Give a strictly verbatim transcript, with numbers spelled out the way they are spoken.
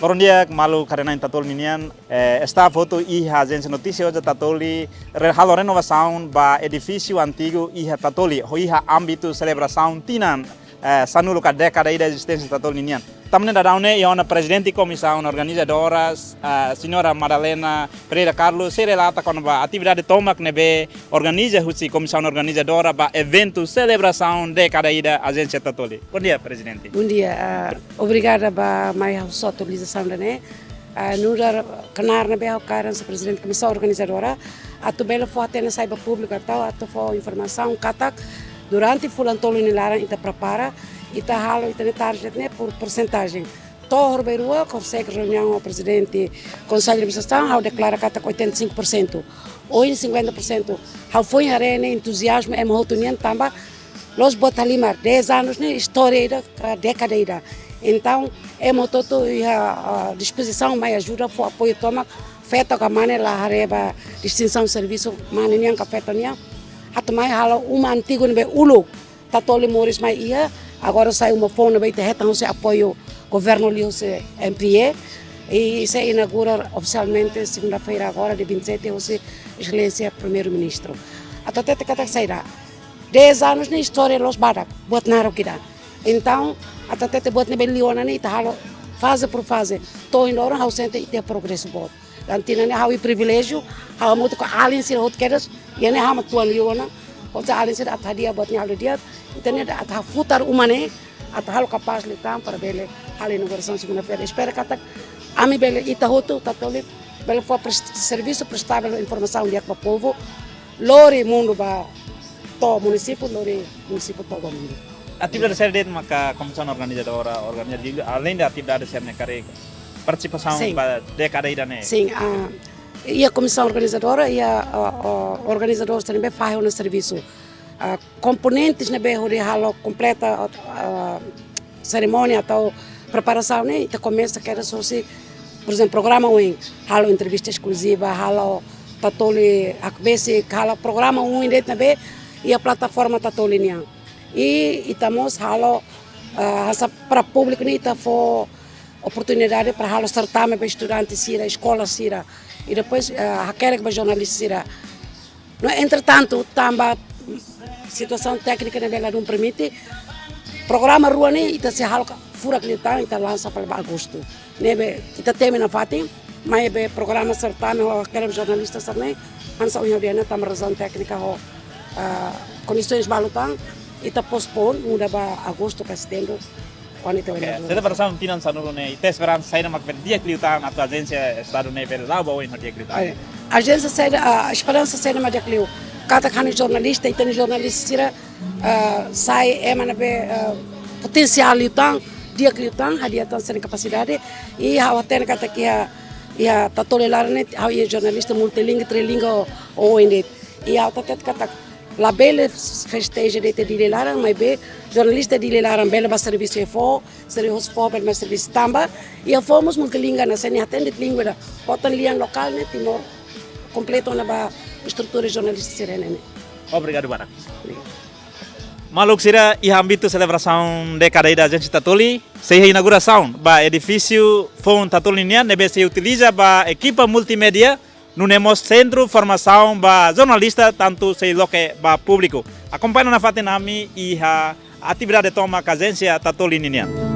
Bondia, maluk karenain Tatoli ninian, eh, staff hotu iha Ajénsia Notísia Oja Tatoli re-, halo renovasaun ba edifísiu antigu iha Tatoli, ho iha ámbitu selebrasaun tinan, eh, sanulu ka dékada ida ezisténsia Tatoli ninian. Tan ne'e daudaun ne'e, iha ona Prezidente Komisaun Organizadora, eh, Señora Madalena Pereira Carlos, sei relata kona-ba atividade tomak ne'ebé organiza husi Komisaun Organizadora ba eventu selebrasaun dékada ida Ajénsia Tatoli. Bondia, Prezidente. Bondia, ah, obrigada ba mai ha'u só atualizasaun ida-ne'e. Ah, nu'udar knaar ne'ebé ha'u kaer hanesan Prezidente Komisaun Organizadora, atu bele fó hatene sai ba públiku atu, atu fó informasaun katak durante fulan tolu nia laran ita prepara, ita halo ita-nia target ne'e por persentajen. To'o horbairua, konsege reuniaun ho Prezidente Konsellu Administrasaun, ha'u deklara katak oitenta e cinco por cento. Ohin cinquenta por cento. Ha'u foin haree ne'e entuziazmu ema hotu nian tanba la'ós buat halimar, dez anos ne'e istória ida, ka dékada ida. Entaun, ema hotu-hotu iha, ah, dispozisaun mai ajuda, fó apoiu tomak, feto ka mane la haree ba distinsaun servisu, mane nian ka feto nian. Atu mai halo uma antigu ne'ebé uluk Tatoli moris mai iha, agora sai uma foun ne'ebé ita hetan husi apoiu governu liuhusi M P A, i sei inaugura ofisialmente segunda-feira agora, dia vinte e sete, husi Exelénsia Primeiru-Ministru. Atu hatete katak saida, dez anos ne'e istória la'ós badak, buat naruk ida. Entaun, atu hatete buat ne'ebé liu ona ne'e ita halo faze por faze. To'o ohin loron ha'u sente ita iha progresu boot. Tan ne'e ha'u iha priviléjiu, ha'u hamutuk ho alin sira hotu kedas, iha ne'e ha'u mak tuan liu ona. Hotu alin sira atu hadi'a buat ne'e halo di'ak, ita ne'e atu hafutar uma ne'e, atu halo kapás liután para bele halo inaugurasaun segunda-feira. Espera katak ami bele, ita hotu Tatoli bele fó pres-, servisu prestável, informasaun di'ak ba povu, lori mundu ba to'o munisípiu, lori munisípiu to'o ba mundu. Atividade saida de'it maka Komisaun Organizadora organiza, aleinde atividade sira-ne'e karik partisipasaun Sin. ba dékada ida-ne'e? Sin, ah, iha Komisaun Organizadora, iha, ah, ah, organizadór sira ne'ebé fahe ona servisu. Ah, komponentes ne'ebé hodi halo kompleta, ah, serimónia atu preparasaun ne'e, ita komesa kedas husi, por ezemplu, programa oin, halo entrevista eskluziva, halo Tatoli hakbesik, halo programa oin de'it ne'ebé iha plataforma Tatoli nian. I ita mós halo, ah, hanesan para públiku ne'e ita fó oportunidade para halo sertame ba estudante sira, eskola sira. I depois, ah, hakerek ba jornalista sira. No, entretantu, tanba situasaun téknika ne'ebé ladún permite, programa rua ne'e ita sei halo ka furak liután, ita lansa fali ba agostu. Ne'ebé ita temi nafatin, maibé programa sertame ho hakerek jornalista sira-ne'e, hanesan ohin ha'u dehan ne'e tanba razaun téknika ho, ah, kondisoens balu tan, ita postpone, muda ba agostu ka setembru, kuandu ita Oke, wene. Selebrasaun tinan sanulu ne'e, ita esperansa saida mak bele di'ak liután atu ajénsia Estadu ne'e bele la'o ba oin ho di'ak liután? Ai, ajénsia saida, ah, esperansa saida mak di'ak liu. Katak hanesan jornalista, ita-nia jornalista sira, ah, sai ema ne'ebé, ah, potensiál liután, di'ak liután, hadi'a tan sira-nia kapasidade, i ha'u hatene katak iha, iha Tatoli laran ne'e, ha'u iha jornalista multilingua, trilingua, oin de'it. I ha'u hatete katak labele festeja de'it iha Dili laran, maibé jornalista Dili laran bele ba servisu iha foho, servisu foho bele ba servisu tanba iha foho mós multilingua, hanesan ne'e hatene de'it lingua ida. Hotu tan lian lokál ne'e Timor kompletu ona ba estrutura jornalista sira-ne'e. Obrigadu barak. Maluk sira, iha ámbitu selebrasaun dékada ida Ajénsia Tatoli, sei iha inaugurasaun ba edifísiu foun Tatoli nian ne'ebé sei utiliza ba ekipa multimédia, nune'e mós sentru formasaun ba jornalista, tantu sei loke ba públiku. Akompaña nafatin ami iha atividade tomak Ajénsia Tatoli ninian.